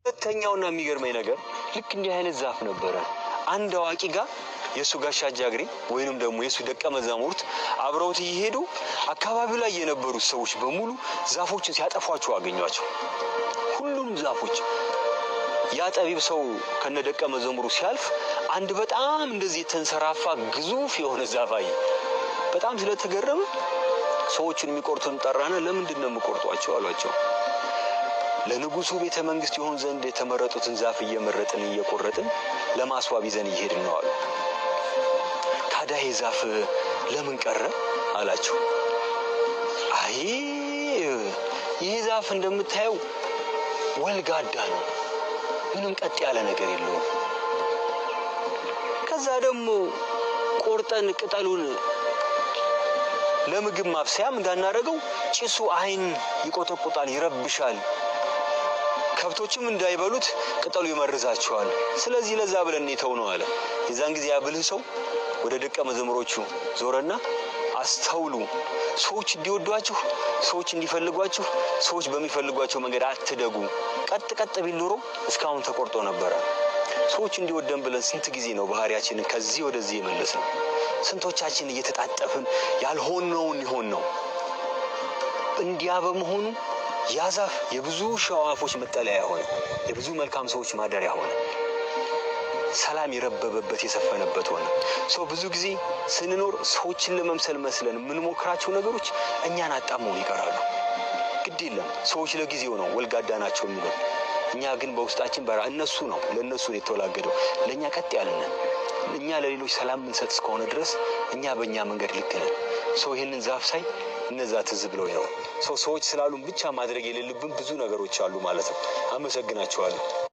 ሁለተኛውና የሚገርመኝ ነገር ልክ እንዲህ አይነት ዛፍ ነበረ። አንድ አዋቂ ጋር የእሱ ጋሻ ጃግሬ ወይንም ደግሞ የእሱ ደቀ መዛሙርት አብረውት እየሄዱ አካባቢው ላይ የነበሩት ሰዎች በሙሉ ዛፎችን ሲያጠፏቸው አገኟቸው። ሁሉንም ዛፎች። ያ ጠቢብ ሰው ከነ ደቀ መዘሙሩ ሲያልፍ አንድ በጣም እንደዚህ የተንሰራፋ ግዙፍ የሆነ ዛፍ አየ። በጣም ስለተገረመ ሰዎቹን የሚቆርጡን ጠራና ለምንድን ነው የምቆርጧቸው አሏቸው። ለንጉሱ ቤተ መንግስት ይሆን ዘንድ የተመረጡትን ዛፍ እየመረጥን እየቆረጥን ለማስዋብ ይዘን እየሄድን ነው አሉ። ታዲያ ይህ ዛፍ ለምን ቀረ አላቸው። አይ፣ ይህ ዛፍ እንደምታየው ወልጋዳ ነው፣ ምንም ቀጥ ያለ ነገር የለውም። ከዛ ደግሞ ቆርጠን ቅጠሉን ለምግብ ማብሰያም እንዳናደርገው ጭሱ ዓይን ይቆጠቁጣል፣ ይረብሻል። ከብቶችም እንዳይበሉት ቅጠሉ ይመርዛቸዋል። ስለዚህ ለዛ ብለን የተው ነው አለ። የዛን ጊዜ ያ ብልህ ሰው ወደ ደቀ መዘሙሮቹ ዞረና አስተውሉ፣ ሰዎች እንዲወዷችሁ፣ ሰዎች እንዲፈልጓችሁ፣ ሰዎች በሚፈልጓቸው መንገድ አትደጉ። ቀጥ ቀጥ ቢል ኖሮ እስካሁን ተቆርጦ ነበረ። ሰዎች እንዲወደን ብለን ስንት ጊዜ ነው ባህሪያችንን ከዚህ ወደዚህ የመለስነው? ስንቶቻችን እየተጣጠፍን ያልሆነውን ይሆን ነው? እንዲያ በመሆኑ ያ ዛፍ የብዙ ሸዋፎች መጠለያ ሆነ፣ የብዙ መልካም ሰዎች ማደሪያ ሆነ፣ ሰላም የረበበበት የሰፈነበት ሆነ። ሰው ብዙ ጊዜ ስንኖር ሰዎችን ለመምሰል መስለን የምንሞክራቸው ነገሮች እኛን አጣመውን ይቀራሉ። ግድ የለም፣ ሰዎች ለጊዜው ነው ወልጋዳ ናቸው የሚሉን። እኛ ግን በውስጣችን በራ እነሱ ነው ለእነሱ ነው የተወላገደው፣ ለእኛ ቀጥ ያልነን። እኛ ለሌሎች ሰላም የምንሰጥ እስከሆነ ድረስ እኛ በእኛ መንገድ ልክ ነን። ሰው ይህንን ዛፍ ሳይ እነዛ ትዝ ብለው ነው። ሰው ሰዎች ስላሉን ብቻ ማድረግ የሌለብን ብዙ ነገሮች አሉ ማለት ነው። አመሰግናችኋለሁ።